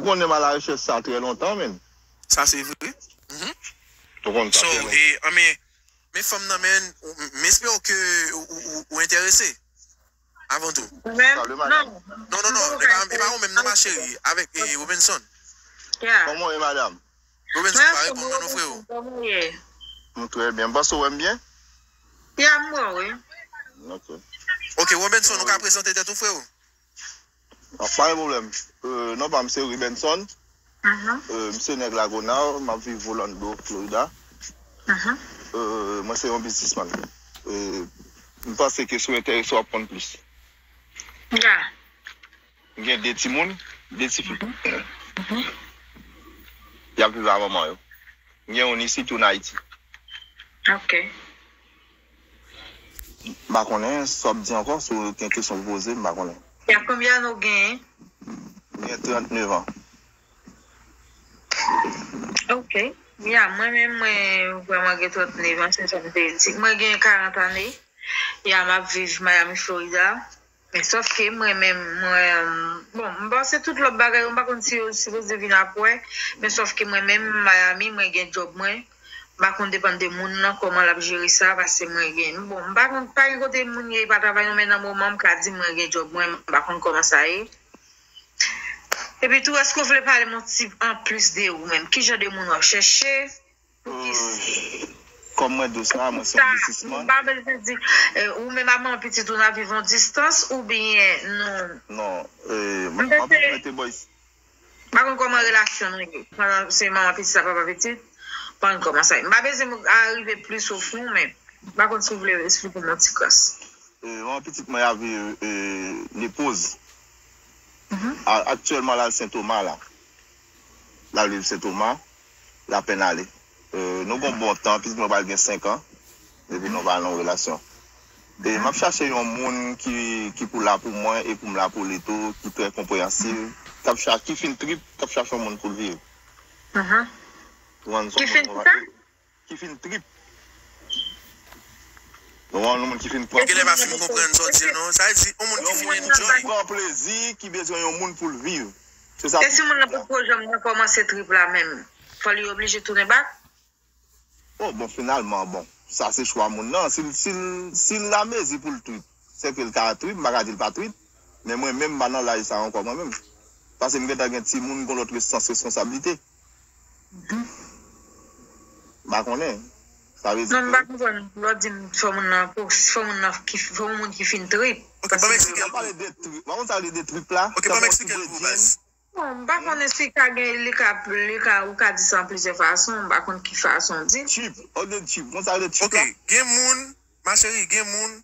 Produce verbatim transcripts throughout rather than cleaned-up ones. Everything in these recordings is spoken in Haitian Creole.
konnen m alarechèch sa trè lontan, men. Sa se vre. Mhm. Ou konn sa. So, trè lontan. E, I mean, men fanm nan, men, m espere ke ou, ou, ou, ou enterese. Avan tou. Mwen menm? Salut, madame. Non. Non, non, non, e pa, e pa ou menm, non, ma chérie, avèk, e, Robinson. Yeah. Kòman w ye, madam? Robinson, pa reponn mwen, non, freo. Kòman w ye? M trè byen. M panse w wè m byen? Yeah, m wè w, wi. Ok. Ok, Robinson, ou ka prezante tèt ou, freo? Ah, pa gen pwoblèm. Euh, non pa m se Rubenson. Mhm. Euh, m se nèg Lagonav, m ap viv Orlando, Florida. Mhm. Euh, mwen se yon biznismann. Euh, m panse ke si w enterese, w ap konn plis. Ya. M gen de timoun, de tifi. Mhm. Mhm. Y ap viv a manman yo. M gen youn isit, youn Ayiti. Ok. M pa konnen sa w ap di ankò, si w gen kesyon pou poze, m pa konnen. Ya, konbyen ane w genyen? M gen trannèf an. Ok. Ya, mwen menm, mwen vrèman gen trannèf an, se sa m te di. Mwen gen karant ane. Ya, m ap viv Miami, Florida. Men sòf ke mwen menm, mwen, bon, m panse tout lòt bagay yo, m pa konn si yo sipoze vin apre, men sòf ke mwen menm, Miami, mwen gen djòb mwen. M pa konn depann de moun nan, kòman l ap jere sa, paske mwen gen, bon, m pa konn, pa gen kote moun ye, pa travay non, men nan moman, m ka di mwen gen djòb mwen, m pa konn kòman sa ye. Epi tou, èske w vle pale m yon ti anplis de ou menm? Ki jan de moun w ap chèche? Kòm mwen di w sa, mwen se yon biznismann. M pa bezwen di, eh, ou menm ak manman pitit ou n ap viv yon distans oubyen nou? Non, eh, m ap mete boy. M pa konn kòman relasyon nou ye. Pandan se manman pitit sa, papa pitit, m pa konn kòman sa ye. M pa bezwen arive plis o fon, men m pa konn si w vle esplike m yon ti kras. Eh, manman pitit mwen ap viv, eh, Lepoz. Mhm. A-, aktyèlman, l al Sentoma la. L al viv Sentoma, l apèn ale. Eh, nou gon bon tan, pitit mwen pral gen senk an, depi nou pa nan yon relasyon. E m ap chache yon moun ki, ki pou la pou mwen e pou m la pou li tou, ki trè konpreyansiv, k ap cha-, ki fin trip, k ap chache yon moun pou l viv. Mhm. Ou konprann? Ki fin ki sa? Ki fin trip. Ou konprann, yon moun ki fin pran plezi. Genlè pa fin konprann sa w di non. Sa vle di, yon moun ki fin enjoy. Yon moun ki pran plezi, ki bezwen yon moun pou l viv. Se sa. E si moun nan potko janm nan kòmanse trip la menm, fò li oblije tounen back? Oh, bon, finalman, bon, sa se chwa moun nan. Si l, si l, si l amezi pou l trip, se ke l ka trip, m pa ka di l pa trip. Men mwen menm, m pa nan laj sa ankò mwen menm. Paske m gentan gen timoun, m gon lòt sans responsablite. M pa konnen. Sa vle di ke. Non, m pa konprann. Lè w di m fò moun nan, fò moun nan ki, fò moun ki fin trip. Ok, ban m eksplike l pou ou. N ap pale de trip. Ou pa konn sa vle di trip la? Ok, ban m eksplike l pou ou, baz. Bon, m pa konnen si ka gen, li ka, li ka, ou ka di sa an plizyè fason, m pa konn ki fason w di. Trip, ou di trip. Ou konn sa vle di trip la? Ok, gen moun, ma chérie, gen moun,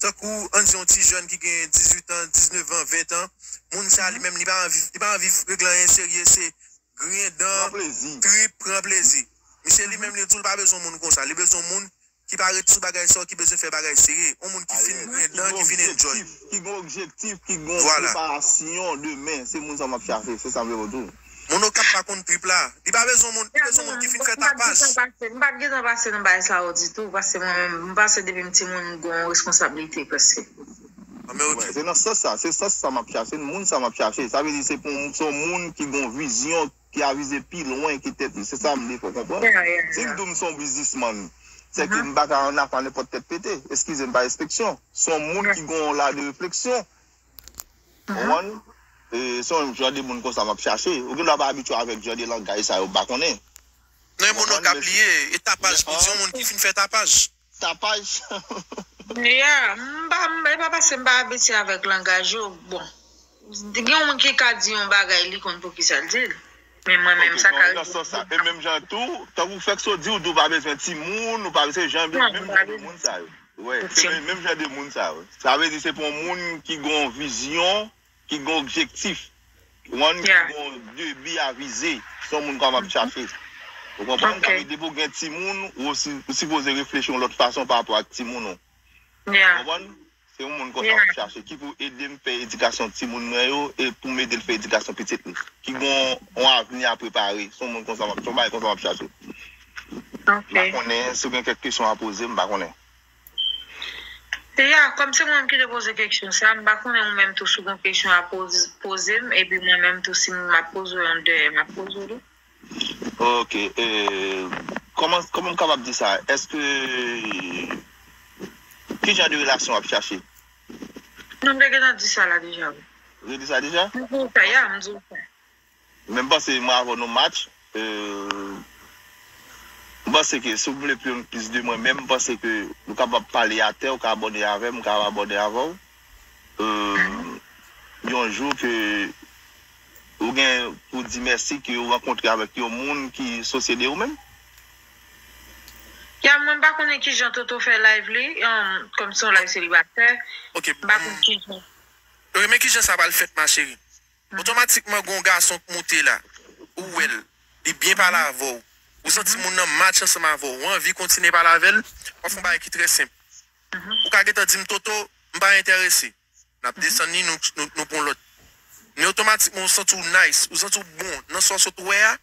tankou, ann di yon ti jèn ki gen dizuit an, diznèf an, ven an, moun sa li menm, li pa anvi, li pa anvi regle anyen serye, se griyen dan, trip, pran plezi. Misye li menm, li di w li pa bezwen moun konsa, li bezwen moun ki pa ret sou bagay sa yo, ki bezwen fè bagay serye. Yon moun ki fin griyen dan, ki fin enjoy. Ki gon objektif, ki gon preparasyon demen. Se moun sa m ap chache, se sa m vle di w. Moun Okap pa konn trip la. Li pa bezwen moun, li bezwen moun ki fin fè tapaj. M pa t gentan pase nan bagay sa yo ditou, paske mwen menm, m panse depi m timoun, m gon responsablite prèske. Ah, men ok. Se nan sans sa, se sans sa m ap chache, moun sa m ap chache. Sa vle di se pou, se yon moun ki gon vizyon, ki a vize pi lwen ke tèt li. Se sa m vle fè w konprann. Si m di w m se yon biznismann, se ke m pa ka ann afè nenpòt tèt pete. Eskize m, pa respeksyon. Se yon moun ki gon la de refleksyon. Ou konprann? E se yon jan de moun konsa m ap chache. Ou gendwa pa abitye avèk jan de langaj sa yo, m pa konnen. Non, e moun Okap li ye, e tapaj pou di yon moun ki fin fè tapaj. Tapaj. Ya, m pa, m, e pa paske m pa abitye avèk langaj yo. Bon, gen yon moun ki ka di yon bagay, li konn poukisa l di l. Men mwen menm, sa ka rive. E menm jan tou, tankou fèk so di w, di w pa bezwen timoun, ou pa bezwen jan, menm jan de moun sa yo. Wi, se menm, menm jan de moun sa yo. Sa vle di se pou yon moun ki gon vizyon, ki gon objektif. Ou konprann? Ki gon de bi a vize. Se yon moun kòm ap chache. Ou konprann? Sa vle di pou gen timoun, ou si, ou sipoze reflechi yon lòt fason pa rapò ak timoun ou. Ou konprann? Se yon moun konsa m ap chache. Ki pou ede m fè edikasyon timoun mwen yo e pou m ede l fè edikasyon pitit li. Ki gon yon avni a prepare. Se yon moun konsa m ap, se yon bagay konsa m ap chache. M pa konnen si w gen kèk kesyon a poze m, m pa konnen. Ya, kòm se mwen menm ki te poze keksyon sa, m pa konnen ou menm tou si w gen keksyon a poz- poze m, epi mwen menm tou si m ap poze w yon dèyè, m ap poze w tou. Ok. E, kòman, kòman m kapab di sa? Èske, ki jan de relasyon w ap chache? Non, m te gentan di sa la deja, wi. Ou te di sa deja? M di w sa, ya, m di w sa. Men m panse mwen avè w nou match. E, m panse ke si w vle plis de mwen menm, m panse ke nou kapab pale atè, ou ka abòne avè m, m ka abòne avè w. E, yon jou ke ou gen pou di mèsi ke ou rankontre avèk yon moun ki sosye de ou menm. Ya, mwen m pa konnen kijan Toto fè live li, um, kòm se yon live selibatè. Ok, M pa konn kijan. Ok, men kijan sa pral fèt, ma chérie? Otomatikman, gen yon gason k moute la, ou wè l, li byen pale avè w, ou santi moun nan match ansanm avè w, ou anvi kontinye pale avè l, w ap fè yon bagay ki trè senp. Ou ka gentan di m, Toto, m pa enterese. N ap desann li, nou, nou, nou pran lòt. Men otomatikman, ou santi w nice, ou santi w bon nan sa w sot wè a,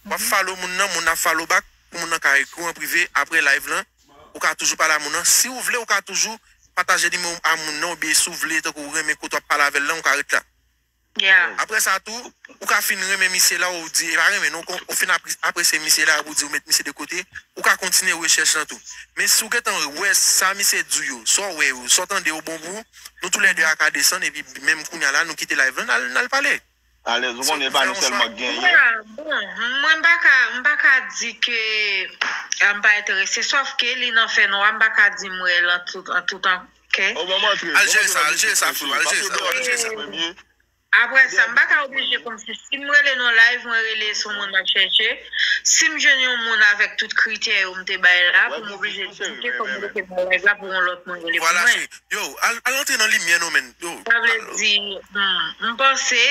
w ap follow moun nan, moun nan ap follow back, pou moun nan ka ekri w an prive, apre live lan, ou ka toujou pale a moun nan. Si w vle, ou ka toujou pataje nimewo a moun nan, oubyen si w vle, tankou ou renmen kote w ap pale avè l lan, ou ka ret la. Yeah. Apre sa tou, ou ka fin renmen misye la, ou di, e pa renmen non, kon, ou fin apre- apresye misye la, ou di ou met misye de kote, ou ka kontinye rechèch lan tou. Men si w gentan wè sa misye di w yo, sa w wè yo, sa w tande yo bon pou ou, nou toulède a ka desann, epi menm kounya la, nou kite live lan, n al, n al pale. Alèz, ou konnen e pa nou sèlman k genyen. Ya, bon, mwen m pa ka, m pa ka di ke ah, m pa enterese, sòf ke li nan fènwa, m pa ka di m wè l an tout, an tout an, ok? O bon, mwen antre. Al jere sa, al jere sa, frè, al jere sa, al jere sa. Apre sa, m pa ka oblije kòmsi si m rele nan live, mwen rele sou moun m ap chèche. Si m jwenn yon moun avèk tout kritè yo m te bay la, pou m oblije di ke fòk m rete nan live la pou yon lòt moun rele pou Vwala, mwen. Cheri. Yo, al, al antre nan limyè nou, menn. Yo, Sa vle di, hmm, m panse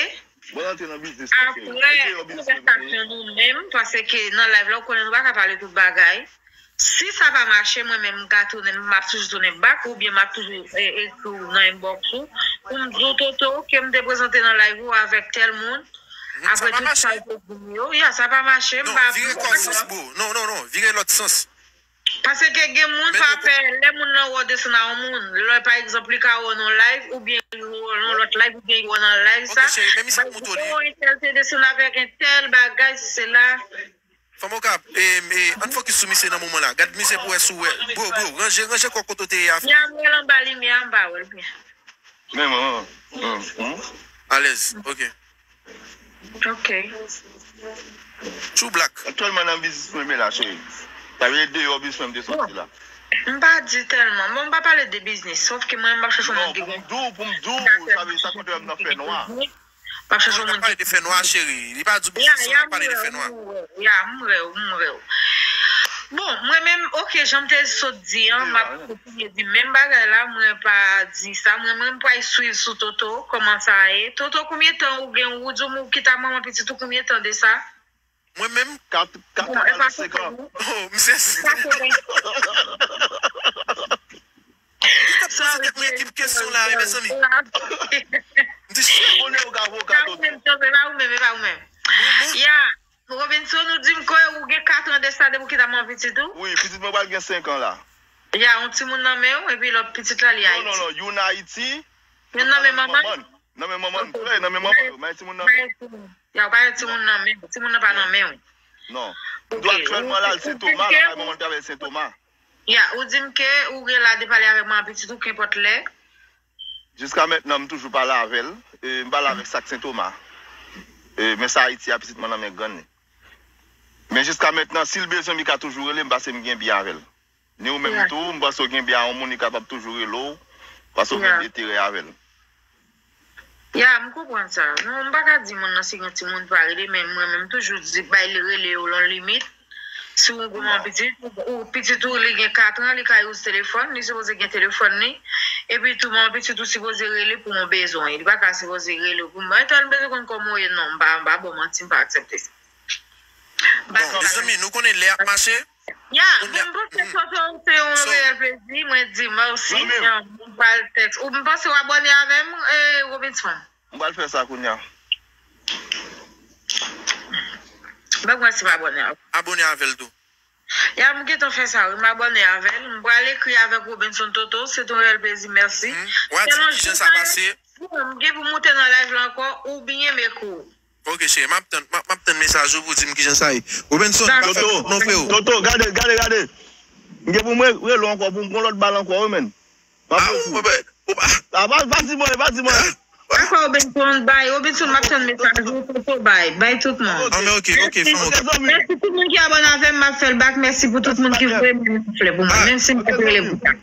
Bon, antre nan biznis la, cheri. apre konvèsasyon nou menm, paske nan live la, ou konnen nou pa ka pale tout bagay. Si sa pa mache, mwen menm m ka tounen, m ap toujou tounen back, oubyen m ap toujou e- ekri w nan inbox ou, pou m di w, Toto, ke m te prezante nan live ou avèk tèl moun. Apre tout sa yo te di m yo, ya, sa pa mache, m Non, pa vire kò sans, bro. Non, non, non, vire lòt sans. Paske gen moun pa pè, lè moun nan wè w desann a yon moun, lè pa egzanp li ka wè w nan live, oubyen li wè w nan lòt live, oubyen li wè w nan live sa. Ok, cheri, men misye ap moutre li. Ou entèl te desann avèk entèl bagay, si se la. Fanm okap, e, e, ann fokis sou misye nan moman la. Gad misye pou wè si w wè. Bro, bro, ranje, ranje kò kote w te ye a, Ya, m wè l anba limyè, m pa wè l byen. Men, men, men, men. Alèz, ok. Ok. True Black. Aktyèlman nan biznis mwen la, cheri. Sa vle deyò biznis mwen m te soti la. M pa di tèlman. Bon, m pa pale de biznis. Sòf ke mwen, m ap chèche yon Non, moun ki pou m gen di w, pou m di w, sa vle sa kontrè m nan fè nwa. M ap chèche yon N ap moun pale ki de fè nwa, cheri. Li pa di w biznis, n ap pale de fè nwa. Ya, m wè w, m wè w. Bon, mwen menm, ok, jan m te sot di an, m ap kontinye di menm bagay la, mwen pa di sa. Mwen, mwen, m pral swiv sou Toto, kòman sa ye. Toto, konbyen tan ou gen, ou di w kite manman pitit ou, konbyen tan de sa? Mwen menm? Kat, kat, Bon, e pa senk an. Oh, m sezi. Sa se Poze tèt mwen ekip kesyon la, mezanmi. M di, Konnen ou ka voka, Toto. E pa ou menm, e pa ou menm. Ya, Robinson, ou di m ke ou gen kat an de sa depi w kite manman pitit ou? Wi, pitit mwen pral gen senk an la. Ya, yon timoun nan men w, epi lòt pitit la, li Non, non, Ayiti. Non, youn Ayiti. Youn nan men manman l? Nan men manman l. Wi, nan men manman l. Men timoun nan men. Ya, ou pa gen timoun nan men w. Timoun nan pa nan men w. Non. Dwa aktyèlman la, l Sentoma, la, manman l travay Sentoma. Ya, ou di m ke ou gen la de pale avèk manman pitit ou, kenpòt lè. Jiska mentnan, m toujou pale avè l. E, m pale avèk sa k Sentoma. E, men sa Ayiti a, pitit mwen nan men grann li. Men jiska mentnan, si l bezwen m, li ka toujou rele m, paske m gen byen avè l. Ni ou menm tou, m panse w gen byen a yon moun, li kapab toujou rele w, paske w gen enterè avè l. Ya, m konprann sa. Non, m pa ka di moun nan si gen timoun pa rele, men mwen menm toujou di bay li rele yo lan limit. Si w gwo manman pitit, ou pitit ou li gen kat an, li ka use telefòn, li sipoze gen telefòn li. Epi tou manman pitit ou sipoze rele pou yon bezwen. Li pa ka sipoze rele w pou mwen. Etan l bezwen konn kòman w ye, non, m pa, m pa ba w manti, m pa aksepte sa. Bon, mezanmi, nou konnen lè ap mache. Ya, bon, m panse Toto se yon reyèl plezi. Mwen di mèsi. M pral tèks. Ou m panse w abòne avè m, e, Robinson. M pral fè sa kounye a. Bèk mwen si m abòne avè w. Abòne avè l tou. Ya, m gentan fè sa, wi. M abòne avè l. M pral ekri avèk Robinson Toto. Se yon reyèl plezi. Mèsi. Wa di m kijan sa pase. M gen pou moute nan live la ankò, ou byen mekou. Ok, cheri, m ap tann, m ap tann mesaj ou pou di m kijan sa ye. Robinson, pa fè non, freo. Toto, gade, gade, gade. M gen pou mwen relo ankò, pou m pran lòt bal ankò, wi, men. Ah, ou pa, ou pa. Ah, pa, pa di mwen, pa di mwen. Dakò, Robinson, bay. Robinson, m ap tann mesaj ou, Toto, bay. Bay tout moun. Ah, men ok, ok, fè m ok. Mèsi tout moun ki abòne avè m, m ap fè l back. Mèsi pou tout moun ki voye m flè pou mwen. Menm si m pa rele pou sa.